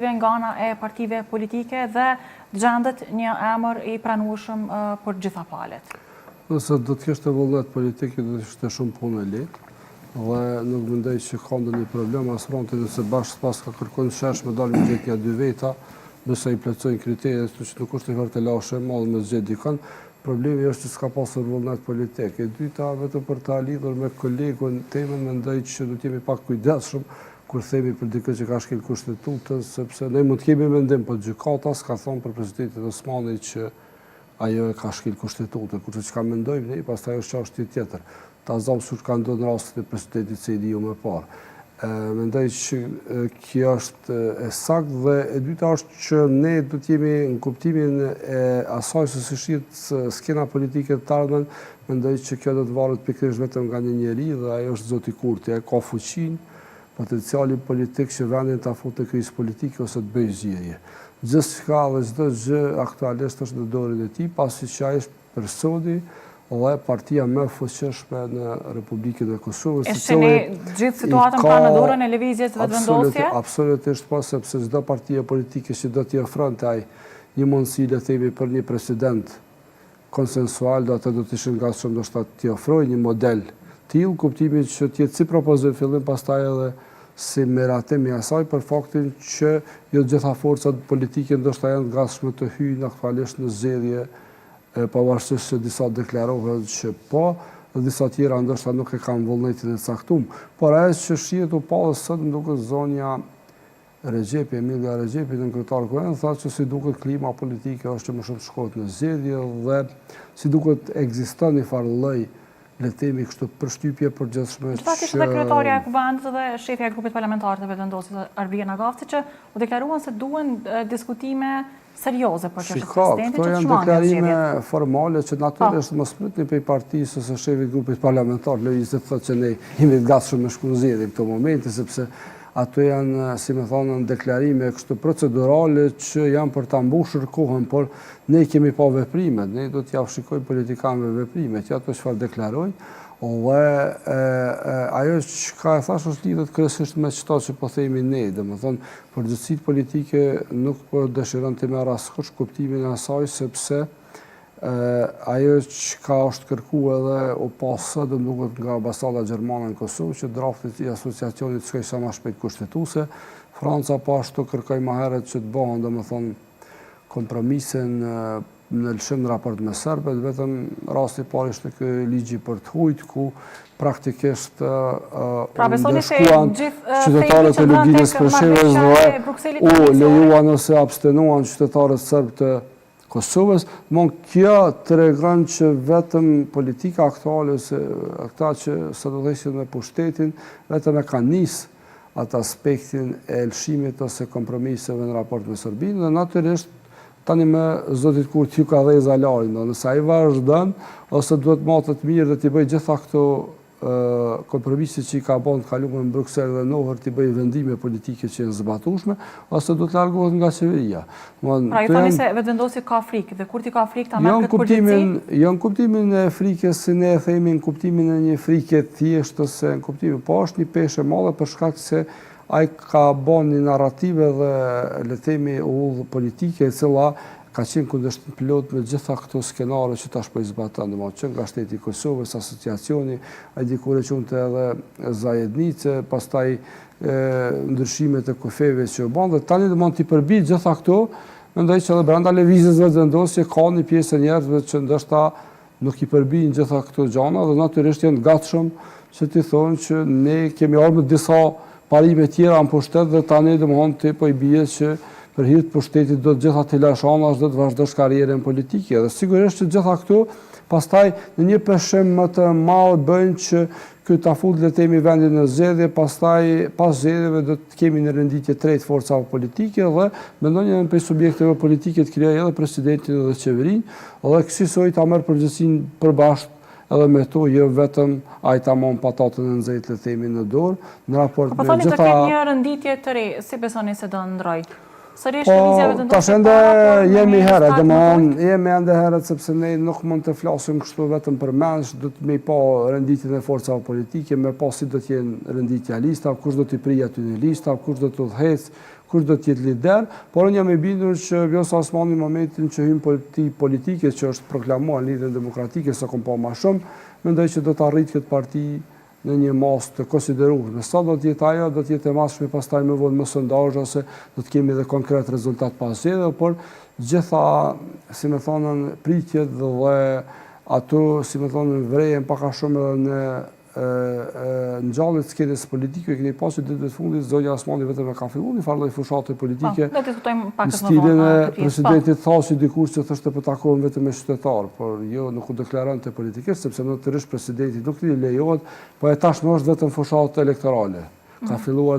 Nga ana e partive politike dhe të gjendet një emër i pranueshëm për të gjitha palët. Nëse do të kishte vullnet politik, do të ishte shumë punë e lehtë dhe nuk mendoj që ka ndonjë problem as fronti nëse bash s'paska kërkon në shesh me dalë me gjetë nja dy veta, nëse i plotësojnë kriteret, kështu që nuk është një farë telashe e madhe me zgjedh dikon. Problemi është që s'ka pasur vullnet politik. E dyta, vetëm për ta lidhur me kolegun temën, mendoj që do të jemi pak kujdesshëm Kur themi për dikë që ka shkel Kushtetutën, sepse ne mund të kemi mendim, po gjykata s'ka thonë për presidentin Osmani që ajo e ka shkel Kushtetutën, kurse çka mendojmë ne, pastaj është çështje tjetër. Ta zamë sikur ka ndodhur në rastin e presidentit Sejdiu më parë. Mendoj që kjo është e saktë dhe e dyta është që ne do të jemi në kuptimin e asaj se si shihet skena politike të ardhmen, mendoj që kjo do të varet pikërisht vetëm nga një njeri dhe ai është zoti Kurti, ai ka fuqinë, potencialin politik që vendin ta fut në krizë politike ose të bëjë zgjedhje. Gjithçka dhe çdo gjë aktualisht është në dorën e tij, pasi që ai është personi dhe partia më e fuqishme në Republikën e Kosovës, i cili i ka gjithë situatën pra në dorën e Lëvizjes Vetëvendosje? Absolutisht po, sepse çdo partie politike që do t'i ofronte ai një mundësi, le të themi, për një president konsensual do ata do të ishin gatshëm ndoshta t'i ofrojnë një model tillë, kuptimin që të jetë si propozim fillim pastaj edhe si miratim i asaj për faktin që jo të gjitha forcat politike ndoshta janë të gatshme të hyjnë aktualisht në zgjedhje pavarësisht se disa deklarohen që po, dhe disa tjera ndoshta nuk e kanë vullnetin e caktum. Por ajo që shihet u pa dhe sot më duket zonja Rexhepi, Emilija Rexhepi, nënkryetare e Kuvendit, tha që si duket klima politike është që më shumë të shkohet në zgjedhje dhe si duket ekziston një farë lloj, le të themi kështu, përshtypje e përgjithshme që... Që ishte dhe kryetarja e Kuvendit dhe shefja e grupit parlamentar të Vetëvendosjes, Arbërie Nagavci, që u deklaruan se duhen diskutime serioze për çështjen e presidentit që të shmangen zgjedhjet. Shiko, këto janë deklarime formale që natyrisht mos pritni prej partisë ose shefit të grupit parlamentar të Lëvizjes të thotë që ne jemi të gatshëm me shku në zgjedhje në këto momente, sepse ato janë, si me thonë, deklarime kështu procedurale që janë për ta mbushur kohën, por ne kemi pa veprimet, ne do t'jua shikojmë politikanëve veprimet, jo ato çfarë deklarojnë, dhe ajo çka e thashë është lidhet kryesisht me qëto që po themi ne, domethënë, Përgjegjësitë politike nuk po dëshiron t'i merr askush kuptimin e asaj sepse ajo çka është kërku edhe u pa sot më duket nga ambasada gjermane në Kosovë që drafti i asociacionit të shkojë sa ma shpejt kushtetuese. Franca po ashtu kërkoi ma herët që të bëhen domethënë kompromise në në lëshim në raport me serbët, vetëm rasti i parë ishte ky ligji për të hujt, ku praktikisht pra, u ndëshkuan qytetarët e Luginës Preshevës dhe u lejuan ose abstenuan qytetarët serbë të Kosovës. Mon kjo tregon që vetëm politika aktuale ose ata që sot udhëheqin me pushtetin, vetëm e kanë nisë atë aspektin e lëshimit ose kompromiseve në raport me Serbinë dhe natyrisht tani më zotit Kurti ju ka dhezë alarmin, do nëse ai vazhdon ose duhet matet mirë dhe t'i bëjë gjitha këto kompromise që i ka bën të kaluar në Bruksel dhe në Ohër t'i bëjë vendime politike që janë zbatueshme ose duhet largohet nga qeveria. Pra ju thoni se Vetëvendosje ka frikë dhe Kurti ka frikë ta marrë këtë përgjegjësi? Jo në kuptimin e frikës si ne e themi në kuptimin e një frike të thjeshtë ose në kuptimin, po është një peshë e madhe për shkak se ai ka bën një narrative dhe le të themi udhë politike e cila ka qenë kundërshtim plot me gjitha këto skenare që tash po i zbaton, domethënë që nga shteti i Kosovës, asociacioni, ai dikur e quante edhe zajednice, pastaj ndryshimet e kufijve që u banë dhe tani domethënë t'i përbi gjitha këto, mendoj që edhe brenda lëvizjes Vetëvendosje ka një pjesë e njerëzve që ndoshta nuk i përbijnë gjitha këto gjana dhe natyrisht janë të gatshëm që t'i thonë që ne kemi ardhur me disa parime tjera në pushtet dhe tani domethënë ti po i bie që për hir të pushtetit do të gjitha t'i lash anash dhe të vazhdosh karrierën politike dhe sigurisht që gjitha këto pastaj në një peshim më të madh bëjnë që Ky ta fut le të themi vendin në zgjedhje, pastaj pas zgjedhjeve do të kemi një renditje të re të forcave politike dhe mendon njërin prej subjekteve politike të krijojë edhe presidentin edhe qeverinë dhe kësisoj ta merr përgjegjësinë përbashkët edhe me to, jo vetëm ai ta man pataten e nxehtë le të themi në dorë, në raport me gjitha... Po thoni të ketë një renditje të re, si besoni se do ndrojë? Sërish po, lëvizja Vetëvendosje tash ende jemi herët, domethënë jemi ende herët sepse ne nuk mund të flasim kështu vetëm përmendsh, do të me pa renditjen e forcave politike, me pa si do të jenë renditja e listave, kush do t'i prijë aty në lista, kush do të udhëheq, kush do të jetë lider, por unë jam i bindur që Vjosa Osmani në momentin që hyn parti politike që është proklamuar në Lidhjen Demokratike, s'e kom pa ma shumë, mendoj që do ta rritë këtë parti në një masë të konsiderueshme. Sa do të jetë ajo, do të jetë e matshme pastaj më vonë me sondazhe ose do të kemi edhe konkret rezultat pas zgjedhjeve, por gjitha, si me thënë, pritjet dhe ato, si me thënë, vrehen pak a shumë edhe në ngjallet skenës politike, keni pa që ditëve të fundit, zonja Osmani vetëm e ka fillu një farë lloj fushate politike, po, në stilin e presidentit Thaçi dikur që thoshte po takohem vetëm me qytetarë, por jo nuk u deklaronte politikisht, sepse natyrisht presidentit nuk i lejohet, po e tashmë është vetëm fushatë elektorale. Ka mhm. filluar.